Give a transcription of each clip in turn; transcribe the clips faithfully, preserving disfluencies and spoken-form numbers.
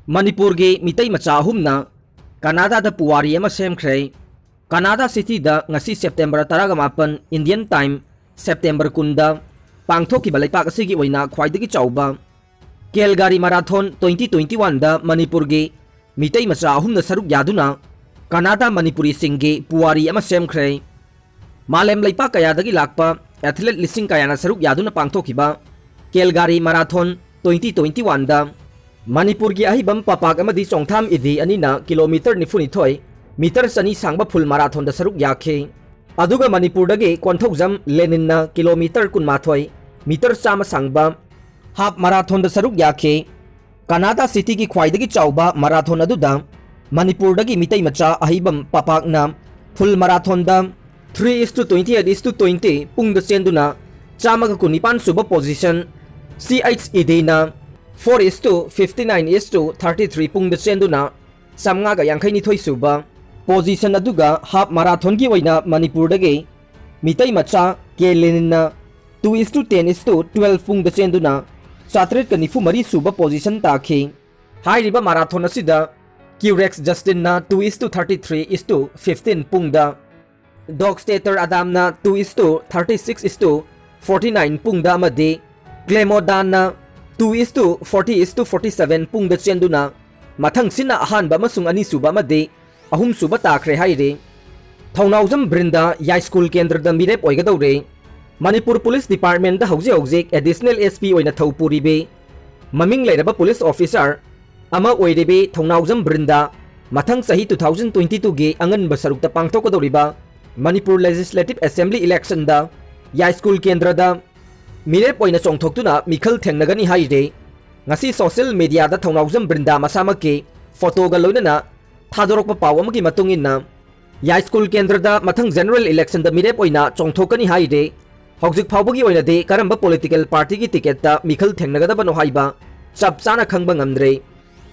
ꯃꯅꯤꯄꯨꯔꯒꯤ ꯃꯤꯇꯩ ꯃꯆꯥ ꯑꯍꯨꯝꯅ ꯀꯅꯥꯗꯥꯗ ꯄꯨꯋꯥꯔꯤ ꯑꯃ ꯁꯦꯝꯈ꯭ꯔꯦ꯫ ꯀꯅꯥꯗꯥ ꯁꯤꯇꯤꯗ ꯉꯁꯤ ꯁꯦꯞꯇꯦꯝꯕꯔ ꯇꯔꯥꯒ ꯃꯥꯄꯟ, Indian time, ꯁꯦꯞꯇꯦꯝꯕꯔ ꯀꯨꯟꯗ ꯄꯥꯡꯊꯣꯛꯈꯤꯕ ꯂꯩꯄꯥꯛ ꯑꯁꯤꯒꯤ ꯑꯣꯏꯅ ꯈ꯭ꯋꯥꯏꯗꯒꯤ ꯆꯥꯎꯕ ꯀꯦꯜꯒꯥꯔꯤ ꯃꯔꯥꯊꯣꯟ twenty twenty-oneꯗ ꯃꯅꯤꯄꯨꯔꯒꯤ ꯃꯤꯇꯩ ꯃꯆꯥ ꯑꯍꯨꯝꯅ ꯁꯔꯨꯛ ꯌꯥꯗꯨꯅ ꯀꯅꯥꯗꯥ ꯃꯅꯤꯄꯨꯔꯤꯁꯤꯡꯒꯤ ꯄꯨꯋꯥꯔꯤ ꯑꯃ ꯁꯦꯝꯈ꯭ꯔꯦ꯫ ꯃꯥꯂꯦꯝ ꯂꯩꯄꯥꯛ ꯀꯌꯥꯗꯒꯤ ꯂꯥꯛꯄ athlete ꯂꯤꯁꯤꯡ ꯀꯌꯥꯅ ꯁꯔꯨꯛ ꯌꯥꯗꯨꯅ ꯄꯥꯡꯊꯣꯛꯈꯤꯕ ꯀꯦꯜꯒꯥꯔꯤ ꯃꯔꯥꯊꯣꯟ twenty twenty-oneꯗ ꯃꯅꯤꯄꯨꯔꯒꯤ ꯑꯍꯩꯕꯝ ꯄꯄꯥꯛ ꯑꯃꯗꯤ ꯆꯣꯡꯊꯥꯝ ꯏꯗꯤ ꯑꯅꯤꯅ ꯀꯤꯂꯣꯃꯤꯇꯔ ꯅꯤꯐꯨꯅꯤꯊꯣꯏ, ꯃꯤꯇꯔ ꯆꯅꯤ ꯁꯥꯡꯕ ꯐꯨꯜ ꯃꯔꯥꯊꯣꯟꯗ ꯁꯔꯨꯛ ꯌꯥꯈꯤ꯫ ꯑꯗꯨꯒ ꯃꯅꯤꯄꯨꯔꯗꯒꯤ ꯀꯣꯟꯊꯧꯖꯝ ꯂꯦꯅꯤꯟꯅ ꯀꯤꯂꯣꯃꯤꯇꯔ ꯀꯨꯟꯃꯥꯊꯣꯏ, ꯃꯤꯇꯔ ꯆꯥꯝꯃ ꯁꯥꯡꯕ ꯍꯥꯐ ꯃꯔꯥꯊꯣꯟꯗ ꯁꯔꯨꯛ ꯌꯥꯈꯤ꯫ ꯀꯅꯥꯗꯥ ꯁꯤꯇꯤꯒꯤ ꯈ꯭ꯋꯥꯏꯗꯒꯤ ꯆꯥꯎꯕ ꯃꯔꯥꯊꯣꯟ ꯑꯗꯨꯗ ꯃꯅꯤꯄꯨꯔꯗꯒꯤ ꯃꯤꯇꯩ ꯃꯆꯥ ꯑꯍꯩꯕꯝ ꯄꯄꯥꯛꯅ ꯐꯨꯜ ꯃꯔꯥꯊꯣꯟꯗ three is to twenty eight is to twenty ꯄꯨꯡꯗ ꯆꯦꯟꯗꯨꯅ ꯆꯥꯝꯃꯒ ꯀꯨꯟꯅꯤꯄꯥꯟ ꯁꯨꯕ position, ꯁꯤ ꯑꯩꯆ ꯏꯗꯤꯅ four is to fifty nine is to thirty three ꯄꯨꯡꯗ ꯆꯦꯟꯗꯨꯅ ꯆꯥꯝꯃꯉꯥꯒ ꯌꯥꯡꯈꯩꯅꯤꯊꯣꯏ ꯁꯨꯕ position ꯑꯗꯨꯒ ꯍꯥꯐ ꯃꯔꯥꯊꯣꯟꯒꯤ ꯑꯣꯏꯅ ꯃꯅꯤꯄꯨꯔꯗꯒꯤ ꯃꯤꯇꯩ ꯃꯆꯥ ꯀꯦ ꯂꯦꯅꯤꯟꯅ two is to ten is to twelve ꯄꯨꯡꯗ ꯆꯦꯟꯗꯨꯅ ꯆꯥꯇ꯭ꯔꯦꯠꯀ ꯅꯤꯐꯨ ꯃꯔꯤ ꯁꯨꯕ position ꯇꯥꯈꯤ꯫ ꯍꯥꯏꯔꯤꯕ ꯃꯔꯥꯊꯣꯟ ꯑꯁꯤꯗ ꯀ꯭ꯌꯨꯔꯦꯛꯁ ꯖꯁꯇꯤꯟꯅ two is to thirty three is to fifteen ꯄꯨꯡꯗ, ꯗꯣꯛ ꯁ꯭ꯇꯦꯇꯔ ꯑꯗꯥꯝꯅ two is to thirty six is to forty nine ꯄꯨꯡꯗ ꯑꯃꯗꯤ ꯀ꯭ꯂꯦꯃꯣꯗꯥꯟꯅ two is to forty is to forty seven ꯄꯨꯡꯗ ꯆꯦꯟꯗꯨꯅ ꯃꯊꯪꯁꯤꯅ ꯑꯍꯥꯟꯕ ꯑꯃꯁꯨꯡ ꯑꯅꯤꯁꯨꯕ ꯑꯃꯗꯤ ꯑꯍꯨꯝꯁꯨꯕ ꯇꯥꯈ꯭ꯔꯦ ꯍꯥꯏꯔꯤ꯫ ꯊꯧꯅꯥꯎꯖꯝ ꯕ꯭ꯔꯤꯟꯗꯥ ꯌꯥꯏꯁ꯭ꯀꯨꯜ ꯀꯦꯟꯗ꯭ꯔꯗ ꯃꯤꯔꯦꯞ ꯑꯣꯏꯒꯗꯧꯔꯦ꯫ ꯃꯅꯤꯄꯨꯔ ꯄꯨꯂꯤꯁ ꯗꯤꯄꯥꯔꯠꯃꯦꯟꯗ ꯍꯧꯖꯤꯛ ꯍꯧꯖꯤꯛ ꯑꯦꯗꯤꯁꯅꯦꯜ ꯑꯦꯁ ꯄꯤ ꯑꯣꯏꯅ ꯊꯧ ꯄꯨꯔꯤꯕꯤ ꯃꯃꯤꯡ ꯂꯩꯔꯕ ꯄꯨꯂꯤꯁ ꯑꯣꯐꯤꯁꯥꯔ ꯑꯃ ꯑꯣꯏꯔꯤꯕꯤ ꯊꯧꯅꯥꯎꯖꯝ ꯕ꯭ꯔꯤꯟꯗꯥ ꯃꯊꯪ ꯆꯍꯤ two thousand twenty twoꯒꯤ ꯑꯉꯟꯕ ꯁꯔꯨꯛꯇ ꯄꯥꯡꯊꯣꯛꯀꯗꯧꯔꯤꯕ ꯃꯅꯤꯄꯨꯔ ꯂꯦꯖꯤꯁꯂꯦꯇꯤꯚ ꯑꯦꯁꯦꯝꯕ꯭ꯂꯤ ꯏꯂꯦꯛꯁꯟꯗ ꯌꯥꯏꯁ꯭ꯀꯨꯜ ꯀꯦꯟꯗ꯭ꯔꯗ ꯃꯤꯔꯦꯞ ꯑꯣꯏꯅ ꯆꯣꯡꯊꯣꯛꯇꯨꯅ ꯃꯤꯈꯜ ꯊꯦꯡꯅꯒꯅꯤ ꯍꯥꯏꯔꯤ꯫ ꯉꯁꯤ ꯁꯣꯁꯤꯌꯦꯜ ꯃꯤꯗꯤꯌꯥꯗ ꯊꯧꯅꯥꯎꯖꯝ ꯕ꯭ꯔꯤꯟꯗꯥ ꯃꯁꯥꯃꯛꯀꯤ ꯐꯣꯇꯣꯒ ꯂꯣꯏꯅꯅ ꯊꯥꯗꯣꯔꯛꯄ ꯄꯥꯎ ꯑꯃꯒꯤ ꯃꯇꯨꯡ ꯏꯟꯅ, ꯌꯥꯏꯁ꯭ꯀꯨꯜ ꯀꯦꯟꯗ꯭ꯔꯗ ꯃꯊꯪ ꯖꯦꯅꯔꯦꯜ ꯏꯂꯦꯛꯁꯟꯗ ꯃꯤꯔꯦꯞ ꯑꯣꯏꯅ ꯆꯣꯡꯊꯣꯛꯀꯅꯤ ꯍꯥꯏꯔꯤ꯫ ꯍꯧꯖꯤꯛ ꯐꯥꯎꯕꯒꯤ ꯑꯣꯏꯅꯗꯤ ꯀꯔꯝꯕ ꯄꯣꯂꯤꯇꯤꯀꯦꯜ ꯄꯥꯔꯇꯤꯒꯤ ꯇꯤꯀꯦꯠꯇ ꯃꯤꯈꯜ ꯊꯦꯡꯅꯒꯗꯕꯅꯣ ꯍꯥꯏꯕ ꯆꯞ ꯆꯥꯅ ꯈꯪꯕ ꯉꯝꯗ꯭ꯔꯤ꯫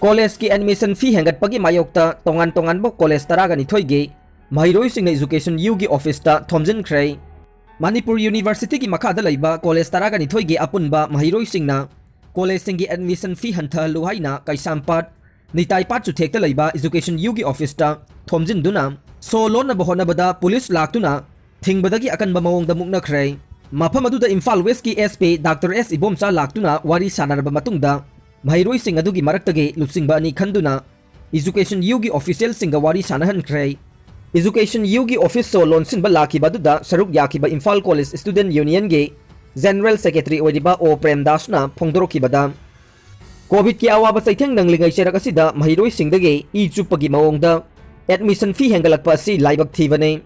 ꯀꯣꯂꯦꯖꯀꯤ ꯑꯦꯗꯃꯤꯁꯟ ꯐꯤ ꯍꯦꯟꯒꯠꯄꯒꯤ ꯃꯥꯌꯣꯛꯇ ꯇꯣꯉꯥꯟ ꯇꯣꯉꯥꯟꯕ ꯀꯣꯂꯦꯖ ꯇꯔꯥꯒ ꯅꯤꯊꯣꯏꯒꯤ ꯃꯍꯩꯔꯣꯏꯁꯤꯡꯅ ꯏꯖꯨꯀꯦꯁꯟ ꯌꯨꯒꯤ ꯑꯣꯐꯤꯁꯇ ꯊꯣꯝꯖꯤꯟꯈ꯭ꯔꯦ꯫ ꯃꯅꯤꯄꯨꯔ ꯌꯨꯅꯤꯚꯔꯁꯤꯇꯤꯒꯤ ꯃꯈꯥꯗ ꯂꯩꯕ ꯀꯣꯂꯦꯖ ꯇꯔꯥꯒ ꯅꯤꯊꯣꯏꯒꯤ ꯑꯄꯨꯟꯕ ꯃꯍꯩꯔꯣꯏꯁꯤꯡꯅ ꯀꯣꯂꯦꯖꯁꯤꯡꯒꯤ ꯑꯦꯗꯃꯤꯁꯟ ꯐꯤ ꯍꯟꯊꯍꯜꯂꯨ ꯍꯥꯏꯅ ꯀꯩꯁꯥꯝꯄꯥꯠ, ꯅꯤꯇꯥꯏ ꯄꯥꯠ ꯆꯨꯊꯦꯛꯇ ꯂꯩꯕ Education U ꯒꯤ office ꯇ ꯊꯣꯝꯖꯤꯟꯗꯨꯅ ꯁꯣ ꯂꯣꯟꯅꯕ ꯍꯣꯠꯅꯕꯗ police ꯂꯥꯛꯇꯨꯅ ꯊꯤꯡꯕꯗꯒꯤ ꯑꯀꯟꯕ ꯃꯑꯣꯡꯗ ꯃꯨꯛꯅꯈ꯭ꯔꯦ꯫ ꯃꯐꯝ ꯑꯗꯨꯗ ꯏꯝꯐꯥꯜ West ꯀꯤ S P Doctor S Ibomcha ꯂꯥꯛꯇꯨꯅ ꯋꯥꯔꯤ ꯁꯥꯟꯅꯔꯕ ꯃꯇꯨꯡꯗ ꯃꯍꯩꯔꯣꯏꯁꯤꯡ ꯑꯗꯨꯒꯤ ꯃꯔꯛꯇꯒꯤ ꯂꯨꯆꯤꯡꯕ ꯑꯅꯤ ꯈꯟꯗꯨꯅ Education U ꯒꯤ official ꯁꯤꯡꯒ ꯋꯥꯔꯤ ꯁꯥꯟꯅꯍꯟꯈ꯭ꯔꯦ꯫ Education U ꯒꯤ office ꯁꯣ ꯂꯣꯟꯁꯤꯟꯕ ꯂꯥꯛꯈꯤꯕ ꯑꯗꯨꯗ ꯁꯔꯨꯛ ꯌꯥꯈꯤꯕ ꯏꯝꯐꯥꯜ College Student Union ꯒꯤ General Secretary ꯑꯣꯏꯔꯤꯕ ꯑꯣ ꯄ꯭ꯔꯦꯝꯗꯥꯁꯅ ꯐꯣꯡꯗꯣꯔꯛꯈꯤꯕꯗ, COVID ꯀꯤ ꯑꯋꯥꯕ ꯆꯩꯊꯦꯡ ꯅꯪꯂꯤꯉꯩ ꯆꯩꯔꯛ ꯑꯁꯤꯗ ꯃꯍꯩꯔꯣꯏꯁꯤꯡꯗꯒꯤ ꯏ ꯆꯨꯞꯄꯒꯤ ꯃꯑꯣꯡꯗ admission fee ꯍꯦꯟꯒꯠꯂꯛꯄ ꯑꯁꯤ ꯂꯥꯏꯕꯛ ꯊꯤꯕꯅꯤ꯫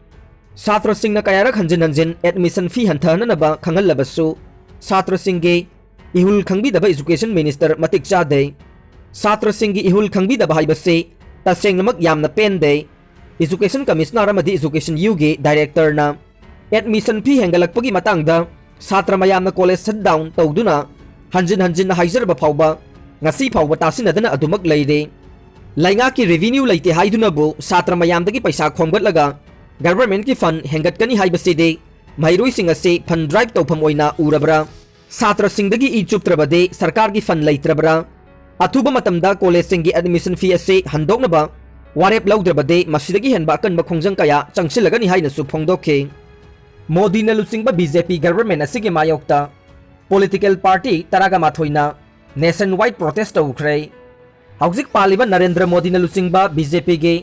ꯁꯥꯇ꯭ꯔꯁꯤꯡꯅ ꯀꯌꯥꯔꯛ ꯍꯟꯖꯤꯟ ꯍꯟꯖꯤꯟ admission fee ꯍꯟꯊꯍꯟꯅꯅꯕ ꯈꯪꯍꯜꯂꯕꯁꯨ ꯁꯥꯇ꯭ꯔꯁꯤꯡꯒꯤ ꯏꯍꯨꯜ ꯈꯪꯕꯤꯗꯕ Education Minister ꯃꯇꯤꯛ ꯆꯥꯗꯦ꯫ ꯁꯥꯇ꯭ꯔꯁꯤꯡꯒꯤ ꯏꯍꯨꯜ ꯈꯪꯕꯤꯗꯕ ꯍꯥꯏꯕꯁꯤ ꯇꯁꯦꯡꯅꯃꯛ ꯌꯥꯝꯅ ꯄꯦꯟꯗꯦ꯫ Education Commissioner ꯑꯃꯗꯤ Education U ꯒꯤ Director ꯅ admission fee ꯍꯦꯟꯒꯠꯂꯛꯄꯒꯤ ꯃꯇꯥꯡꯗ ꯁꯥꯇ꯭ꯔ ꯃꯌꯥꯝꯅ college shut down ꯇꯧꯗꯨꯅ ꯍꯟꯖꯤꯟ ꯍꯟꯖꯤꯟꯅ ꯍꯥꯏꯖꯔꯕ ꯐꯥꯎꯕ ꯉꯁꯤ ꯐꯥꯎꯕ ꯇꯥꯁꯤꯟꯅꯗꯅ ꯑꯗꯨꯃꯛ ꯂꯩꯔꯦ꯫ ꯂꯩꯉꯥꯛꯀꯤ revenue ꯂꯩꯇꯦ ꯍꯥꯏꯗꯨꯅꯕꯨ ꯁꯥꯇ꯭ꯔ ꯃꯌꯥꯝꯗꯒꯤ ꯄꯩꯁꯥ ꯈꯣꯝꯒꯠꯂꯒ government ꯀꯤ fund ꯍꯦꯟꯒꯠꯀꯅꯤ ꯍꯥꯏꯕꯁꯤꯗꯤ ꯃꯍꯩꯔꯣꯏꯁꯤꯡ ꯑꯁꯤ fund drive ꯇꯧꯐꯝ ꯑꯣꯏꯅ ꯎꯔꯕ꯭ꯔꯥ? ꯁꯥꯇ꯭ꯔꯁꯤꯡꯗꯒꯤ ꯏ ꯆꯨꯞꯇ꯭ꯔꯕꯗꯤ ꯁꯔꯀꯥꯔꯒꯤ fund ꯂꯩꯇ꯭ꯔꯕ꯭ꯔꯥ? ꯑꯊꯨꯕ ꯃꯇꯝꯗ college ꯁꯤꯡꯒꯤ admission fee ꯑꯁꯤ ꯍꯟꯗꯣꯛꯅꯕ ꯋꯥꯔꯦꯞ ꯂꯧꯗ꯭ꯔꯕꯗꯤ ꯃꯁꯤꯗꯒꯤ ꯍꯦꯟꯕ ꯑꯀꯟꯕ ꯈꯣꯡꯖꯪ ꯀꯌꯥ ꯆꯪꯁꯤꯜꯂꯒꯅꯤ ꯍꯥꯏꯅꯁꯨ ꯐꯣꯡꯗꯣꯛꯈꯤ꯫ ꯃꯣꯗꯤꯅ ꯂꯨꯆꯤꯡꯕ B J P government ꯑꯁꯤꯒꯤ ꯃꯥꯌꯣꯛꯇ political party ꯇꯔꯥꯒ ꯃꯥꯊꯣꯏꯅ nationwide protest ꯇꯧꯈ꯭ꯔꯦ꯫ ꯍꯧꯖꯤꯛ ꯄꯥꯜꯂꯤꯕ ꯅꯔꯦꯟꯗ꯭ꯔ ꯃꯣꯗꯤꯅ ꯂꯨꯆꯤꯡꯕ B J P ꯒꯤ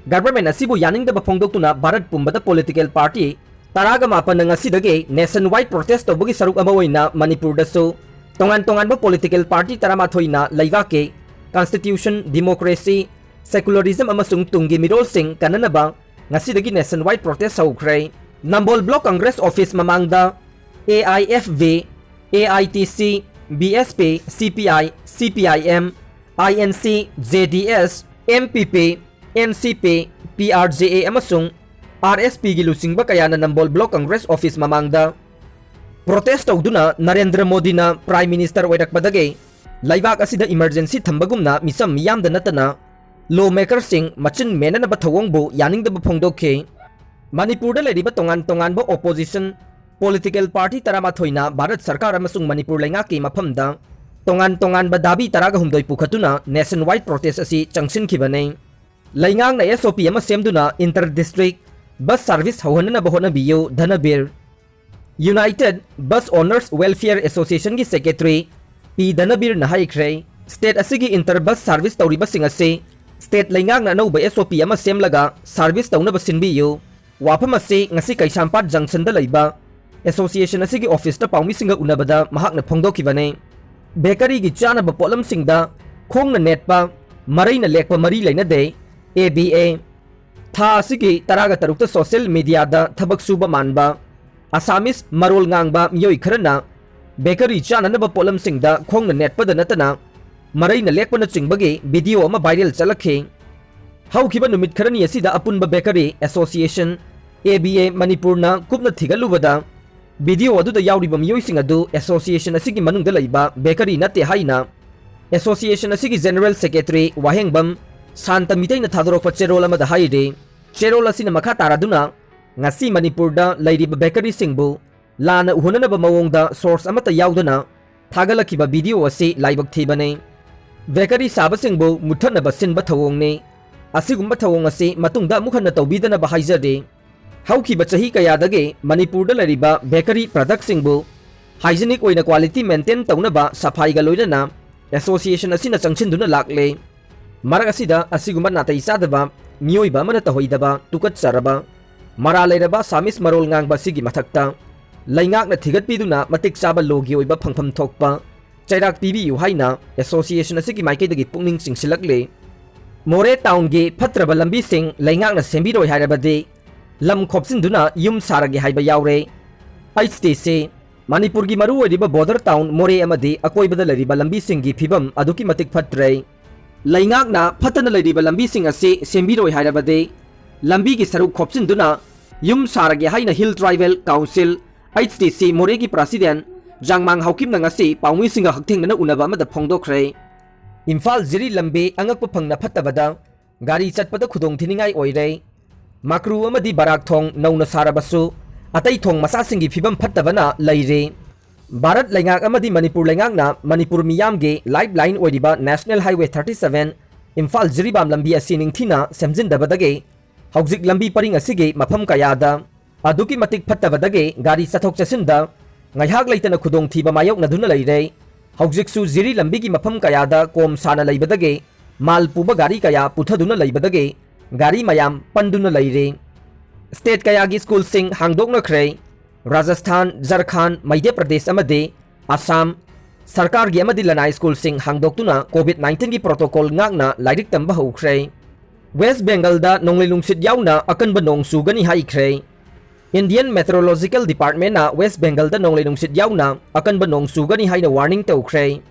government ꯑꯁꯤꯕꯨ ꯌꯥꯅꯤꯡꯗꯕ ꯐꯣꯡꯗꯣꯛꯇꯨꯅ ꯚꯥꯔꯠ ꯄꯨꯝꯕꯗ political party ꯇꯔꯥꯒ ꯃꯥꯄꯟꯅ ꯉꯁꯤꯗꯒꯤ nationwide protest ꯇꯧꯕꯒꯤ ꯁꯔꯨꯛ ꯑꯃ ꯑꯣꯏꯅ ꯃꯅꯤꯄꯨꯔꯗꯁꯨ ꯇꯣꯉꯥꯟ ꯇꯣꯉꯥꯟꯕ political party ꯇꯔꯥꯃꯥꯊꯣꯏꯅ ꯂꯩꯕꯥꯛꯀꯤ constitution, democracy, secularism ꯑꯃꯁꯨꯡ ꯇꯨꯡꯒꯤ ꯃꯤꯔꯣꯜꯁꯤꯡ ꯀꯟꯅꯅꯕ ꯉꯁꯤꯗꯒꯤ nationwide protest ꯍꯧꯈ꯭ꯔꯦ꯫ ꯅꯝꯕꯣꯜ Block Congress office ꯃꯃꯥꯡꯗ A I F V, A I T C, B S P, C P I, C P I M, I N C, J D S, M P P, N C P, P R J A ꯑꯃꯁꯨꯡ R S P ꯒꯤ ꯂꯨꯆꯤꯡꯕ ꯀꯌꯥꯅ ꯅꯝꯕꯣꯜ Block Congress office ꯃꯃꯥꯡꯗ protest ꯇꯧꯗꯨꯅ ꯅꯔꯦꯟꯗ꯭ꯔ ꯃꯣꯗꯤꯅ Prime Minister ꯑꯣꯏꯔꯛꯄꯗꯒꯤ ꯂꯩꯕꯥꯛ ꯑꯁꯤꯗ emergency ꯊꯝꯕꯒꯨꯝꯅ ꯃꯤꯆꯝ ꯃꯤꯌꯥꯝꯗ ꯅꯠꯇꯅ law maker ꯁꯤꯡ ꯃꯆꯤꯟ ꯃꯦꯟꯅꯅꯕ ꯊꯧꯑꯣꯡꯕꯨ ꯌꯥꯅꯤꯡꯗꯕ ꯐꯣꯡꯗꯣꯛꯈꯤ꯫ ꯃꯅꯤꯄꯨꯔꯗ ꯂꯩꯔꯤꯕ ꯇꯣꯉꯥꯟ ꯇꯣꯉꯥꯟꯕ opposition political party ꯇꯔꯥꯃꯥꯊꯣꯏꯅ ꯚꯥꯔꯠ ꯁꯔꯀꯥꯔ ꯑꯃꯁꯨꯡ ꯃꯅꯤꯄꯨꯔ ꯂꯩꯉꯥꯛꯀꯤ ꯃꯐꯝꯗ ꯇꯣꯉꯥꯟ ꯇꯣꯉꯥꯟꯕ ꯗꯥꯕꯤ ꯇꯔꯥꯒ ꯍꯨꯝꯗꯣꯏ ꯄꯨꯈꯠꯇꯨꯅ nationwide protest ꯑꯁꯤ ꯆꯪꯁꯤꯟꯈꯤꯕꯅꯤ꯫ ꯂꯩꯉꯥꯛꯅ S O P ꯑꯃ ꯁꯦꯝꯗꯨꯅ inter district bus service ꯍꯧꯍꯟꯅꯅꯕ ꯍꯣꯠꯅꯕꯤꯌꯨ, ꯙꯅꯕꯤꯔ꯫ United Bus Owners Welfare Associationꯒꯤ secretary P ꯙꯅꯕꯤꯔꯅ ꯍꯥꯏꯈ꯭ꯔꯦ, state ꯑꯁꯤꯒꯤ inter bus service ꯇꯧꯔꯤꯕꯁꯤꯡ ꯑꯁꯤ state ꯂꯩꯉꯥꯛꯅ ꯑꯅꯧꯕ S O P ꯑꯃ ꯁꯦꯝꯂꯒ service ꯇꯧꯅꯕ ꯁꯤꯟꯕꯤꯌꯨ꯫ ꯋꯥꯐꯝ ꯑꯁꯤ ꯉꯁꯤ ꯀꯩꯁꯥꯝꯄꯥꯠ junctionꯗ ꯂꯩꯕ association ꯑꯁꯤꯒꯤ officeꯇ ꯄꯥꯎꯃꯤꯁꯤꯡꯒ ꯎꯅꯕꯗ ꯃꯍꯥꯛꯅ ꯐꯣꯡꯗꯣꯛꯈꯤꯕꯅꯤ꯫ Bakeryꯒꯤ ꯆꯥꯅꯕ ꯄꯣꯠꯂꯝꯁꯤꯡꯗ ꯈꯣꯡꯅ ꯅꯦꯠꯄ, ꯃꯔꯩꯅ ꯂꯦꯛꯄ ꯃꯔꯤ ꯂꯩꯅꯗꯦ, A B A꯫ ꯊꯥ ꯑꯁꯤꯒꯤ ꯇꯔꯥꯒ ꯇꯔꯨꯛꯇ social mediaꯗ ꯊꯕꯛ ꯁꯨꯕ ꯃꯥꯟꯕ Assamese ꯃꯔꯣꯜ ꯉꯥꯡꯕ ꯃꯤꯑꯣꯏ ꯈꯔꯅ bakery ꯆꯥꯅꯅꯕ ꯄꯣꯠꯂꯝꯁꯤꯡꯗ ꯈꯣꯡꯅ ꯅꯦꯠꯄꯗ ꯅꯠꯇꯅ ꯃꯔꯩꯅ ꯂꯦꯛꯄꯅꯆꯤꯡꯕꯒꯤ video ꯑꯃ viral ꯆꯠꯂꯛꯈꯤ꯫ ꯍꯧꯈꯤꯕ ꯅꯨꯃꯤꯠ ꯈꯔꯅꯤ ꯑꯁꯤꯗ ꯑꯄꯨꯟꯕ bakery association A B A ꯃꯅꯤꯄꯨꯔꯅ ꯀꯨꯞꯅ ꯊꯤꯒꯠꯂꯨꯕꯗ video ꯑꯗꯨꯗ ꯌꯥꯎꯔꯤꯕ ꯃꯤꯑꯣꯏꯁꯤꯡ ꯑꯗꯨ association ꯑꯁꯤꯒꯤ ꯃꯅꯨꯡꯗ ꯂꯩꯕ bakery ꯅꯠꯇꯦ ꯍꯥꯏꯅ association ꯑꯁꯤꯒꯤ general secretary ꯋꯥꯍꯦꯡꯕꯝ ꯁꯥꯟꯇ ꯃꯤꯇꯩꯅ ꯊꯥꯗꯣꯔꯛꯄ ꯆꯦꯔꯣꯜ ꯑꯃꯗ ꯍꯥꯏꯔꯤ꯫ ꯆꯦꯔꯣꯜ ꯑꯁꯤꯅ ꯃꯈꯥ ꯇꯥꯔꯗꯨꯅ ꯉꯁꯤ ꯃꯅꯤꯄꯨꯔꯗ ꯂꯩꯔꯤꯕ bakeryꯁꯤꯡꯕꯨ ꯂꯥꯟꯅ ꯎꯍꯟꯅꯅꯕ ꯃꯑꯣꯡꯗ source ꯑꯃꯠꯇ ꯌꯥꯎꯗꯅ ꯊꯥꯒꯠꯂꯛꯈꯤꯕ video ꯑꯁꯤ ꯂꯥꯏꯕꯛ ꯊꯤꯕꯅꯤ꯫ Bakery ꯁꯥꯕꯁꯤꯡꯕꯨ ꯃꯨꯠꯊꯠꯅꯕ ꯁꯤꯟꯕ ꯊꯧꯑꯣꯡꯅꯤ꯫ ꯑꯁꯤꯒꯨꯝꯕ ꯊꯧꯑꯣꯡ ꯑꯁꯤ ꯃꯇꯨꯡꯗ ꯑꯃꯨꯛ ꯍꯟꯅ ꯇꯧꯕꯤꯗꯅꯕ ꯍꯥꯏꯖꯔꯤ꯫ ꯍꯧꯈꯤꯕ ꯆꯍꯤ ꯀꯌꯥꯗꯒꯤ ꯃꯅꯤꯄꯨꯔꯗ ꯂꯩꯔꯤꯕ bakery productꯁꯤꯡꯕꯨ hygienic ꯑꯣꯏꯅ quality maintain ꯇꯧꯅꯕ ꯁꯐꯥꯏꯒ ꯂꯣꯏꯅꯅ association ꯑꯁꯤꯅ ꯆꯪꯁꯤꯟꯗꯨꯅ ꯂꯥꯛꯂꯦ꯫ ꯃꯔꯛ ꯑꯁꯤꯗ ꯑꯁꯤꯒꯨꯝꯕ ꯅꯥꯇꯩ ꯆꯥꯗꯕ ꯃꯤꯑꯣꯏꯕ ꯑꯃꯅ ꯇꯧꯍꯩꯗꯕ ꯇꯨꯀꯠꯆꯔꯕ ꯃꯔꯥꯜ ꯂꯩꯔꯕ Assamese ꯃꯔꯣꯜ ꯉꯥꯡꯕ ꯑꯁꯤꯒꯤ ꯃꯊꯛꯇ ꯂꯩꯉꯥꯛꯅ ꯊꯤꯒꯠꯄꯤꯗꯨꯅ ꯃꯇꯤꯛ ꯆꯥꯕ lawꯒꯤ ꯑꯣꯏꯕ ꯐꯪꯐꯝ ꯊꯣꯛꯄ ꯆꯩꯔꯥꯛ ꯄꯤꯕꯤꯌꯨ ꯍꯥꯏꯅ association ꯑꯁꯤꯒꯤ ꯃꯥꯏꯀꯩꯗꯒꯤ ꯄꯨꯛꯅꯤꯡ ꯆꯤꯡꯁꯤꯜꯂꯛꯂꯤ꯫ ꯃꯣꯔꯦ townꯒꯤ ꯐꯠꯇ꯭ꯔꯕ ꯂꯝꯕꯤꯁꯤꯡ ꯂꯩꯉꯥꯛꯅ ꯁꯦꯝꯕꯤꯔꯣꯏ ꯍꯥꯏꯔꯕꯗꯤ ꯂꯝ ꯈꯣꯞꯆꯤꯟꯗꯨꯅ ꯌꯨꯝ ꯁꯥꯔꯒꯦ ꯍꯥꯏꯕ ꯌꯥꯎꯔꯦ꯫ H T C, ꯃꯅꯤꯄꯨꯔꯒꯤ ꯃꯔꯨꯑꯣꯏꯔꯤꯕ border town ꯃꯣꯔꯦ ꯑꯃꯗꯤ ꯑꯀꯣꯏꯕꯗ ꯂꯩꯔꯤꯕ ꯂꯝꯕꯤꯁꯤꯡꯒꯤ ꯐꯤꯕꯝ ꯑꯗꯨꯛꯀꯤ ꯃꯇꯤꯛ ꯐꯠꯇ꯭ꯔꯦ꯫ ꯂꯩꯉꯥꯛꯅ ꯐꯠꯇꯅ ꯂꯩꯔꯤꯕ ꯂꯝꯕꯤꯁꯤꯡ ꯑꯁꯤ ꯁꯦꯝꯕꯤꯔꯣꯏ ꯍꯥꯏꯔꯕꯗꯤ ꯂꯝꯕꯤꯒꯤ ꯁꯔꯨꯛ ꯈꯣꯞꯆꯤꯟꯗꯨꯅ ꯌꯨꯝ ꯁꯥꯔꯒꯦ ꯍꯥꯏꯅ Hill Tribal Council, H T C, ꯃꯣꯔꯦꯒꯤ president ꯖꯥꯡꯃꯥꯡ ꯍꯥꯎꯀꯤꯞꯅ ꯉꯁꯤ ꯄꯥꯎꯃꯤꯁꯤꯡꯒ ꯍꯛꯊꯦꯡꯅꯅ ꯎꯅꯕ ꯑꯃꯗ ꯐꯣꯡꯗꯣꯛꯈ꯭ꯔꯦ꯫ ꯏꯝꯐꯥꯜ ꯖꯤꯔꯤ ꯂꯝꯕꯤ ꯑꯉꯛꯄ ꯐꯪꯅ ꯐꯠꯇꯕꯗ ꯒꯥꯔꯤ ꯆꯠꯄꯗ ꯈꯨꯗꯣꯡꯊꯤꯅꯤꯡꯉꯥꯏ ꯑꯣꯏꯔꯦ꯫ ꯃꯀ꯭ꯔꯨ ꯑꯃꯗꯤ ꯕꯔꯥꯛ ꯊꯣꯡ ꯅꯧꯅ ꯁꯥꯔꯕꯁꯨ ꯑꯇꯩ ꯊꯣꯡ ꯃꯆꯥꯁꯤꯡꯒꯤ ꯐꯤꯕꯝ ꯐꯠꯇꯕꯅ ꯂꯩꯔꯦ꯫ ꯚꯥꯔꯠ ꯂꯩꯉꯥꯛ ꯑꯃꯗꯤ ꯃꯅꯤꯄꯨꯔ ꯂꯩꯉꯥꯛꯅ ꯃꯅꯤꯄꯨꯔ ꯃꯤꯌꯥꯝꯒꯤ lifeline ꯑꯣꯏꯔꯤꯕ National Highway thirty seven Imphal Jiribam ꯂꯝꯕꯤ ꯑꯁꯤ ꯅꯤꯡꯊꯤꯅ ꯁꯦꯝꯖꯤꯟꯗꯕꯗꯒꯤ ꯍꯧꯖꯤꯛ ꯂꯝꯕꯤ ꯄꯔꯤꯡ ꯑꯁꯤꯒꯤ ꯃꯐꯝ ꯀꯌꯥꯗ ꯑꯗꯨꯛꯀꯤ ꯃꯇꯤꯛ ꯐꯠꯇꯕꯗꯒꯤ ꯒꯥꯔꯤ ꯆꯠꯊꯣꯛ ꯆꯠꯁꯤꯟꯗ ꯉꯥꯏꯍꯥꯛ ꯂꯩꯇꯅ ꯈꯨꯗꯣꯡꯊꯤꯕ ꯃꯥꯌꯣꯛꯅꯗꯨꯅ ꯂꯩꯔꯦ꯫ ꯍꯧꯖꯤꯛꯁꯨ ꯖꯤꯔꯤ ꯂꯝꯕꯤꯒꯤ ꯃꯐꯝ ꯀꯌꯥꯗ ꯀꯣꯝ ꯁꯥꯅ ꯂꯩꯕꯗꯒꯤ ꯃꯥꯜ ꯄꯨꯕ ꯒꯥꯔꯤ ꯀꯌꯥ ꯄꯨꯊꯗꯨꯅ ꯂꯩꯕꯗꯒꯤ ꯒꯥꯔꯤ ꯃꯌꯥꯝ ꯄꯟꯗꯨꯅ ꯂꯩꯔꯦ꯫ State ꯀꯌꯥꯒꯤ ꯁ꯭ꯀꯨꯜꯁꯤꯡ ꯍꯥꯡꯗꯣꯛꯅꯈ꯭ꯔꯦ꯫ ꯔꯥꯖꯁꯊꯥꯟ, ꯖꯔꯈꯥꯟ, ꯃꯙ꯭ꯌ ꯄ꯭ꯔꯗꯦꯁ ꯑꯃꯗꯤ ꯑꯁꯥꯝ ꯁꯔꯀꯥꯔꯒꯤ ꯑꯃꯗꯤ ꯂꯅꯥꯏ ꯁ꯭ꯀꯨꯜꯁꯤꯡ ꯍꯥꯡꯗꯣꯛꯇꯨꯅ COVID nineteen ꯒꯤ protocol ꯉꯥꯛꯅ ꯂꯥꯏꯔꯤꯛ ꯇꯝꯕ ꯍꯧꯈ꯭ꯔꯦ꯫ ꯋꯦꯁ ꯕꯦꯡꯒꯜꯗ ꯅꯣꯡꯂꯩ ꯅꯨꯡꯁꯤꯠ ꯌꯥꯎꯅ ꯑꯀꯟꯕ ꯅꯣꯡ ꯆꯨꯒꯅꯤ ꯍꯥꯏꯈ꯭ꯔꯦ꯫ Indian Meteorological Department ꯅ ꯋꯦꯁ ꯕꯦꯡꯒꯜꯗ ꯅꯣꯡꯂꯩ ꯅꯨꯡꯁꯤꯠ ꯌꯥꯎꯅ ꯑꯀꯟꯕ ꯅꯣꯡ ꯆꯨꯒꯅꯤ ꯍꯥꯏꯅ warning ꯇꯧꯈ꯭ꯔꯦ꯫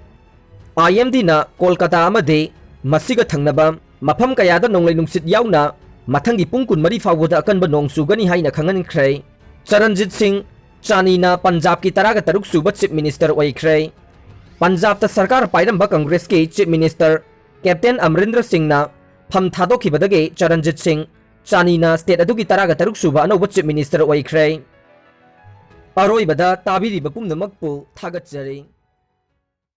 IMD ꯅ ꯀꯣꯜꯀꯇꯥ ꯑꯃꯗꯤ ꯃꯁꯤꯒ ꯊꯪꯅꯕ ꯃꯐꯝ ꯀꯌꯥꯗ ꯅꯣꯡꯂꯩ ꯅꯨꯡꯁꯤꯠ ꯌꯥꯎꯅ ꯃꯊꯪꯒꯤ ꯄꯨꯡ ꯀꯨꯟꯃꯔꯤ ꯐꯥꯎꯕꯗ ꯑꯀꯟꯕ ꯅꯣꯡ ꯆꯨꯒꯅꯤ ꯍꯥꯏꯅ ꯈꯪꯍꯟꯈ꯭ꯔꯦ꯫ ꯆꯔꯟꯖꯤꯠ ꯁꯤꯡ ꯆꯥꯅꯤꯅ ꯄꯟꯖꯥꯕꯀꯤ ꯇꯔꯥꯒ ꯇꯔꯨꯛ ꯁꯨꯕ Chief Minister ꯑꯣꯏꯈ꯭ꯔꯦ꯫ ꯄꯟꯖꯥꯕꯇ ꯁꯔꯀꯥꯔ ꯄꯥꯏꯔꯝꯕ ꯀꯪꯒ꯭ꯔꯦꯁꯀꯤ Chief Minister Captain ꯑꯃꯔꯤꯟꯗ꯭ꯔ ꯁꯤꯡꯅ ꯐꯝ ꯊꯥꯗꯣꯛꯈꯤꯕꯗꯒꯤ ꯆꯔꯟꯖꯤꯠ ꯁꯤꯡ ꯆꯥꯅꯤꯅ state ꯑꯗꯨꯒꯤ ꯇꯔꯥꯒ ꯇꯔꯨꯛ ꯁꯨꯕ ꯑꯅꯧꯕ Chief Minister ꯑꯣꯏꯈ꯭ꯔꯦ꯫ ꯑꯔꯣꯏꯕꯗ ꯇꯥꯕꯤꯔꯤꯕ ꯄꯨꯝꯅꯃꯛꯄꯨ ꯊꯥꯒꯠꯆꯔꯤ꯫